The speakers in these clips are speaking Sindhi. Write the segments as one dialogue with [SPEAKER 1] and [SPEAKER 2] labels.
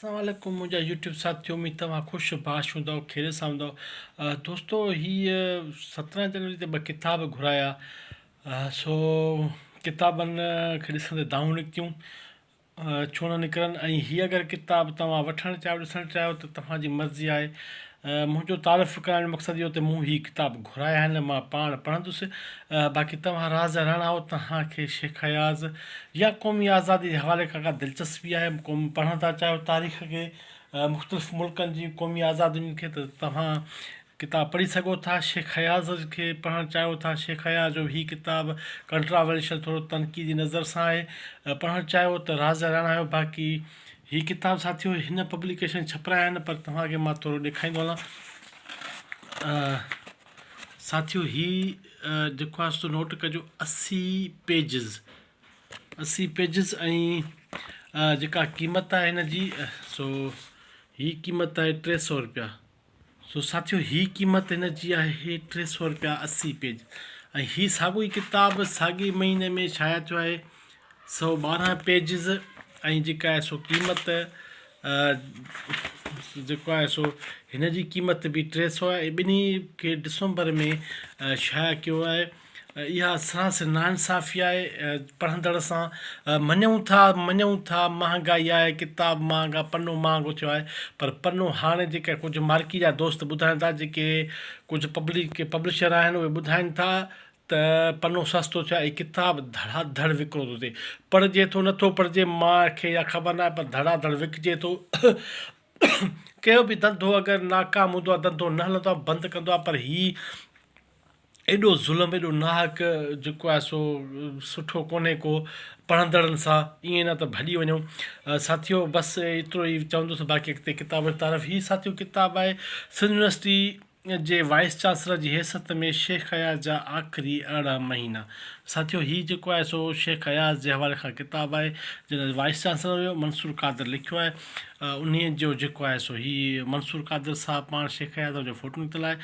[SPEAKER 1] اسلام عليڪم منهنجا يوٽيوب ساٿيو اميد توهان خوش باش هوندؤ خير سان هوندؤ دوستو هي 17 جنوري تي ٻه ڪتاب گهرايا سو ڪتابن کي ڏسندي دانهون نڪتيون ڇو نه نڪرن ۽ هي اگر ڪتاب توهان وٺڻ چاهيو ڏسڻ چاهيو ته توهان جي مرضي آهي منهنجو تعارف ڪرائڻ جو مقصد اهو ته مون هي ڪتاب گهرايا آهن مان پاڻ پڙهندس باقي توهان راز رهڻا آهو توهان کي شيخ اياز يا قومي آزادي جي حوالي کان ڪا دلچسپي آهي قوم پڙهڻ ٿا چاهيو تاريخ کي مختلف ملڪن جي قومي آزادين کي ته توهان ڪتاب پڙهي سگهو ٿا شيخ اياز کي پڙهڻ چاهيو ٿا شيخ اياز جو هي ڪتاب ڪنٽراورشل ٿورو تنقيدي نظر سان آهي پڙهڻ چاهيو ته راز رهڻا آهيو باقي هي ڪتاب ساٿيو هن پبليڪيشن ڇپرايا آهن پر توهان کي مان ٿورو ڏيکاريندو هلان ساٿيو هي جيڪو آهي سو نوٽ ڪجو 80 پيجز 80 پيجز ۽ جيڪا قيمت آهي هن جي سو هي قيمت آهي 300 روپيا سو ساٿيو هي قيمت هن جي آهي 300 روپيا 80 پيج ۽ هي ساڳو ئي ڪتاب ساڳي مهيني ۾ شايع ٿيو آهي 112 پيجز ۽ جيڪا آهي سو قيمت جيڪو آهي سو هن جي قيمت به 300 آهي ٻنهي کي ڊسمبر ۾ شايع ڪيو آهي اها سراسر ناانصافي آهي پڙهندڙ سان مڃون ٿا مڃون ٿا مهانگائي آهي ڪتاب مهانگا پنو مهانگو ٿيو آهي پر پنو هاڻي جيڪا ڪجهه مارڪي جا دوست ٻڌائين ٿا جيڪي ڪجهه پبلڪ پبلشر آهن اهي ٻڌائين ٿا ته پنو سستو ٿيو آهي ڪتاب ڌڙا ڌڙ وڪرو ٿو ٿئي پڙهجي ٿو نٿو پڙهجي مان کي اها خبر ناهي پر ڌڙا ڌڙ وڪجي ٿو ڪهڙو به ڌنڌو اگر ناڪام هوندو آهي ڌنڌو نه هلندو آهي بند ڪندو آهي پر هي ايڏو ظلم ايڏو ناحق جيڪو آهي سو سٺو ڪونهي ڪو پڙهندڙن سان ائين نه ته ڀڄي وڃو ساٿيو بس ايترو ئي چوندس باقي اڳتي ڪتاب جو تعارف هي ساٿيو ڪتاب آهي سنڌ يونيورسٽي جي وائيس چانسلر جي حيثيت ۾ شيخ اياز جا آخري 18 مهينا ساٿيو هي جيڪو آهي سو شيخ اياز جي حوالي کان ڪتاب آهي جڏهن وائيس چانسلر هيو منصور قادر لکيو آهي انهي جو جيڪو آهي سو هي منصور قادر صاحب پاڻ شيخ اياز جو فوٽو نڪتل آهي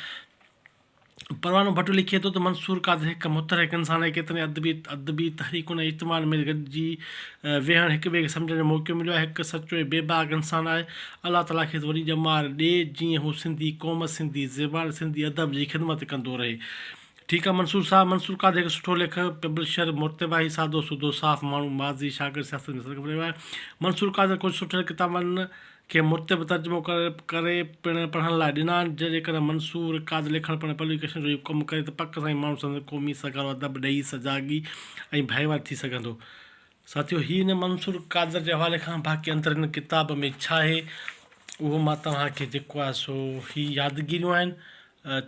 [SPEAKER 1] پروانو ڀٽو لکي ٿو ته منصور قادر هڪ متحرڪ انسان آهي، ڪيترن ئي ادبي ادبي تحريڪن ۽ اجتماعن ۾ گڏجي ويهڻ هڪ ٻئي کي سمجهڻ جو موقعو مليو آهي، هڪ سچو ۽ بيباڪ انسان آهي، الله تعاليٰ کيس وڏي ڄمار ڏي جيئن هو سنڌي قوم، سنڌي زبان، سنڌي ادب جي خدمت ڪندو رهي. ٺيڪ آهي منصور صاحب، منصور قادر هڪ سٺو ليکڪ، پبلشر، مرتب آهي، سادو سودو صاف ماڻهو، ماضي شاگرد سياست ۾ سرگرم رهيو آهي. منصور قادر ڪجهه سٺن ڪتابن کي مرتب ترجمو ڪري پڻ پڙهڻ لاء ڏنا. جيڪڏهن منصور قادر لکڻ پڙهڻ پبليڪيشن جو اهو ڪم ڪري ته پڪ سان ئي ماڻهو سندس قومي سگهارو ادب ڏئي سجاڳي ۽ ڀائيوار ٿي سگهندو. ساٿيو هي هن منصور قادر جي حوالي کان باقي اندر هن ڪتاب ۾ ڇا آهي اهو مان توهان کي جيڪو آهي سو هي يادگيريون آهن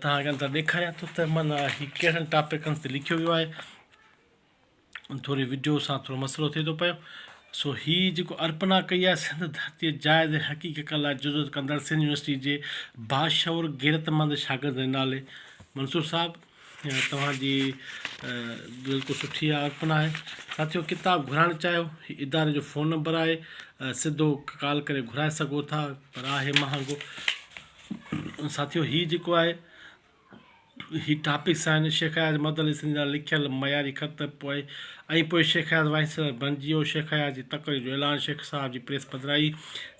[SPEAKER 1] توهان کي اندر ڏيکاريان ٿو ته معنيٰ هي ڪهڙن ٽاپڪن تي لکيو ويو آهي. ٿوري وڊيو سان ٿورو مسئلو ٿئي ٿو پيو سو هي جيڪو ارپنا ڪئي آهي سنڌ ڌرتي جائز ۽ حقيقي حقن لاء جدوجهد ڪندڙ سنڌ يونيورسٽي جي باشعور غيرتمند شاگرد جي نالي منصور صاحب توهان جي بلڪل سٺي ارپنا آهي ساٿيو ڪتاب گهرائڻ چاهيو هي اداري جو فون نمبر آهي سڌو ڪال ڪري گهرائي سگهو ٿا پر آهي مهانگو ساٿيو هي جيڪو آهي هي ٽاپڪس آهن، شيخ اياز مدد علي سنڌي ڏانهن لکيل معياري خط پوء ۽ پوء شيخ اياز وائيس چانسلر بڻجي ويو، شيخ اياز جي تقرير جو اعلان، شيخ صاحب جي پريس پڌرائي،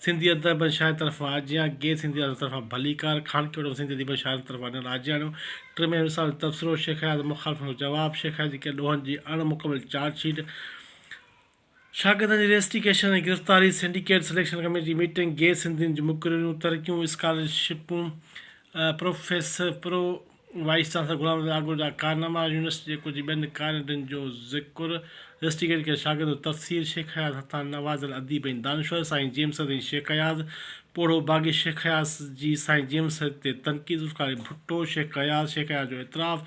[SPEAKER 1] سنڌي ادب ۽ شاعرن طرفان آجيان، غير سنڌي ادارن طرفان ڀليڪار، خانقاه وٽ سنڌي اديبن شاعرن طرفان ڏنل آجياڻو، ٽمين رسالن جو تبصرو، شيخ اياز مخالفن جو جواب، شيخ اياز جي ڪيل ڏوهن جي اڻ مڪمل چارج شيٽ، شاگردن جي ريسٽيڪيشن ۽ گرفتاري، سنڊيڪيٽ سليڪشن ڪميٽي جي ميٽنگ، غير سنڌين جون مقرريون، ترقيون، اسڪالرشپون، professor pro vice chancellor Ghulam Nabi Agro جا ڪارناما، يونيورسٽي جي ڪجهه ٻين ڪارنڊن جو ذڪر، ريسٽيڪيٽ ڪيل شاگردن جو تفصيل، شيخ اياز هٿان نوازيل اديب ۽ دانشور سائين جي ايم سيد ۽ شيخ اياز، پوڙهو باغي شيخ اياز جي سائين جي ايم سيد تي تنقيد، ذوالفقار علي ڀٽو، شيخ اياز، شيخ اياز جو اعتراف،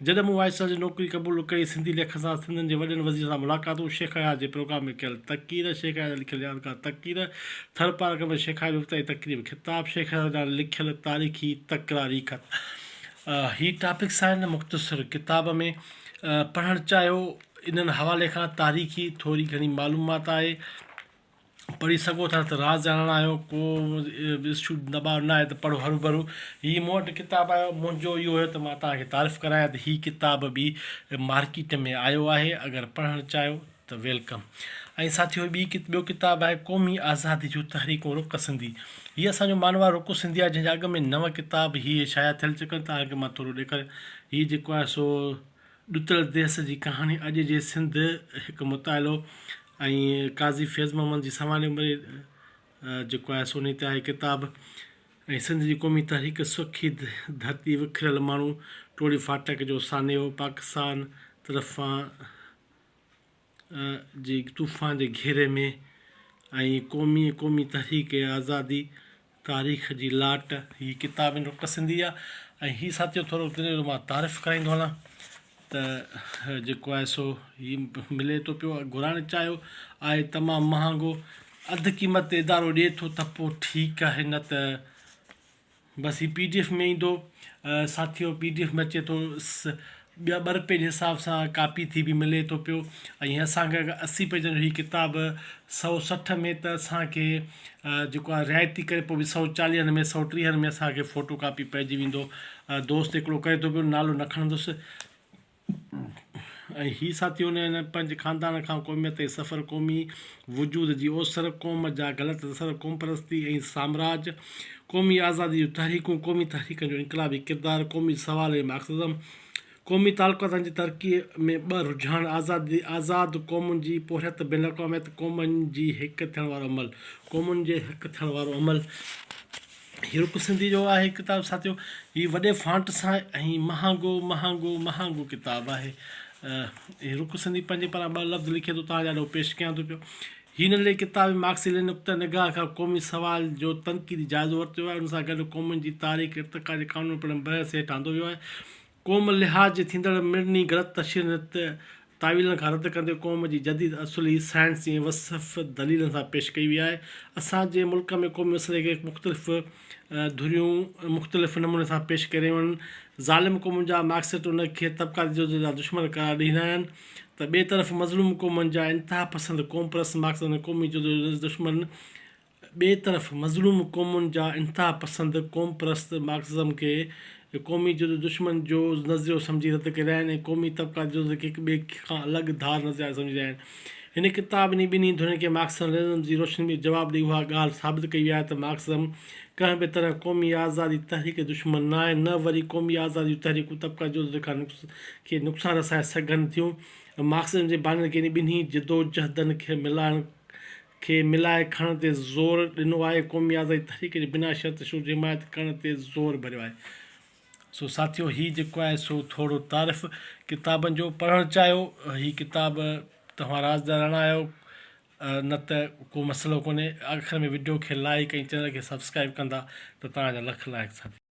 [SPEAKER 1] جڏهن مون وائيس چانسلر جي نوڪري قبول ڪئي، سنڌي ليکڪن سان سنڌين جي وڏن وزيرن سان ملاقاتون، شيخ اياز جي پروگرام ۾ ڪيل تقرير، شيخ اياز جا لکيل يادگار تقرير، ٿر پارڪر ۾ شيخ اياز جي افتتاحي تقريب ۾ خطاب، شيخ اياز ڏانهن لکيل تاريخي تڪراري خط. هي ٽاپڪس آهن مختصر ڪتاب ۾ پڙهڻ چاهيو انهن حوالي کان تاريخي ٿوري گهڻي معلومات آهي. پڙهي سگهو ٿا ته راز ڄاڻڻ آيو ڪو اشو دٻاء نه آهي ته پڙهو هروڀرو هي مون وٽ ڪتاب آيو منهنجو اهو هيو ته مان توهان کي تعارف ڪرايان ته هي ڪتاب به مارڪيٽ ۾ آيو آهي اگر پڙهڻ چاهيو ته welcome. ۽ ساٿيو ٻي ٻيو ڪتاب آهي قومي آزادي جون تحريڪون رڪ سنڌي. هي اسان جو مانوار رڪ سنڌي آهي جنهن جا اڳ ۾ نو ڪتاب هي شايع ٿيل چڪن توهان کي مان ٿورو ڏيکاريان هي جيڪو آهي سو ڏتل ديس جي ڪهاڻي اڄ جي سنڌ هڪ مطالعو ۽ قاضي فيض محمد جي سوانح عمري جيڪو آهي سو انهي تي آهي ڪتاب ۽ سنڌ جي قومي تحريڪ سکي ڌرتي وکريل ماڻهو ٽوڙي ڦاٽڪ جو سانحو پاڪستان طرفان جي طوفان جي گهيري ۾ ۽ قومي قومي تحريڪ آزادي تاريخ جي لاٽ هي ڪتاب ان رڪ سنڌي آ ۽ هي ساٿيو ٿورو تنهن جو مان تعارف ڪرائيندو هلان ته جيڪو آهي سو هي ملي ٿو پيو گهرائڻ چاهيو آهي تمام مهانگو اڌ قيمت تي ادارو ڏي ٿو ته پوء ٺيڪ آهي نه ته بس هي پي ڊي ايف ۾ ايندو ساٿيو پي ڊي ايف ۾ اچي ٿو ٻيا ٻه رپئي جي حساب سان ڪاپي ٿي به ملي ٿو پيو ۽ اسانکي اگر 80 پيجن جو هي ڪتاب 160 ۾ ته اسانکي جيڪو آهي رعايتي ڪري پوء به 140 ۾ 130 ۾ اسانکي فوٽو ڪاپي پئجي ويندو دوست هڪڙو ڪري ٿو پيو نالو نه کڻندس ۽ هي ساٿي هن هن پنهنجي خاندان کان قوميت ۽ سفر قومي وجود جي اوسر، قوم جا غلط اثر، قومپرستي ۽ سامراج، قومي آزادي جون تحريڪون، قومي تحريڪن جو انقلابي ڪردار، قومي سوال ۽ مارڪسزم، قومي تعلقاتن جي ترقيء ۾ ٻه رجحان، آزادي آزاد قومن جي پورهيت بين الاقواميت، قومن جي هڪ ٿيڻ وارو عمل، قومن جي هڪ ٿيڻ وارو عمل. هي رڪ سنڌي جو آهي ڪتاب ساٿيو هي وڏي فانٽ سان ۽ مهانگو مهانگو مهانگو ڪتاب آهي هي رڪ سنڌي پنهنجي پاران ٻه لفظ لکي ٿو توهان جي آڏو پيش ڪيان ٿو پيو هي ننڍڙي ڪتاب ۾ مارڪسي لين نقطه نگاهه کان قومي سوال جو تنقيدي جائزو ورتو ويو آهي ان سان گڏ قومن جي تاريخ ارتقا جي قانون پڻ بحث هيٺ آندو ويو آهي قوم لحاظ جي ٿيندڙ مڙني غلط تشريحن ۽ تاويلن کان رد ڪندي قوم جي جديد اصولي، سائنسي ۽ وصف دليلن سان پيش ڪئي وئي آهي. اسان جي ملڪ ۾ قومي مسئلي کي مختلف ڌريون مختلف نموني سان پيش ڪري رهيون آهن. ظالم قومن جا مارڪسٽ ان کي طبقاتي جدوجهد جا دشمن قرار ڏيندا آهن ته ٻئي طرف مظلوم قومن جا انتهاپسند قومپرست مارڪسزم ۽ قومي جدوجهد جا دشمن ٻئي طرف مظلوم قومن جا انتها پسند قوم پرست مارڪسزم کي قومي جد دشمن جو نظريو سمجهي رد ڪري رهيا آهن ۽ قومي طبقاتي جدوجهد کي هڪ ٻئي کان الڳ ڌار نظريا سمجهي رهيا آهن. هن ڪتاب انهي ٻنهي ڌرين کي مارڪسزم ليننزم جي روشني ۾ جواب ڏئي اها ڳالهه ثابت ڪئي وئي آهي ته مارڪسزم ڪنهن به طرح قومي آزادي تحريڪ جو دشمن نه آهي نه وري قومي آزادي جون تحريڪون طبقاتي جدوجهد کان کي نقصان رسائي سگهن ٿيون. مارڪسزم جي بانين کي انهي ٻنهي جدوجهدن کي ملائڻ کي ملائي کڻڻ تي زور ڏنو آهي، قومي آزادي تحريڪ جي بنا شرط شروع جي حمايت ڪرڻ تي زور ڀريو آهي. سو ساٿيو هي جيڪو آهي سو ٿورو تعارف ڪتابن جو پڙهڻ چاهيو هي ڪتاب توهان رازدار راڻا آهيو نه ته ڪو مسئلو ڪونهي آخر ۾ وڊيو کي لائيڪ ۽ چينل کي سبسڪرائب ڪندا ته توهان جا لک لائق ساٿيو.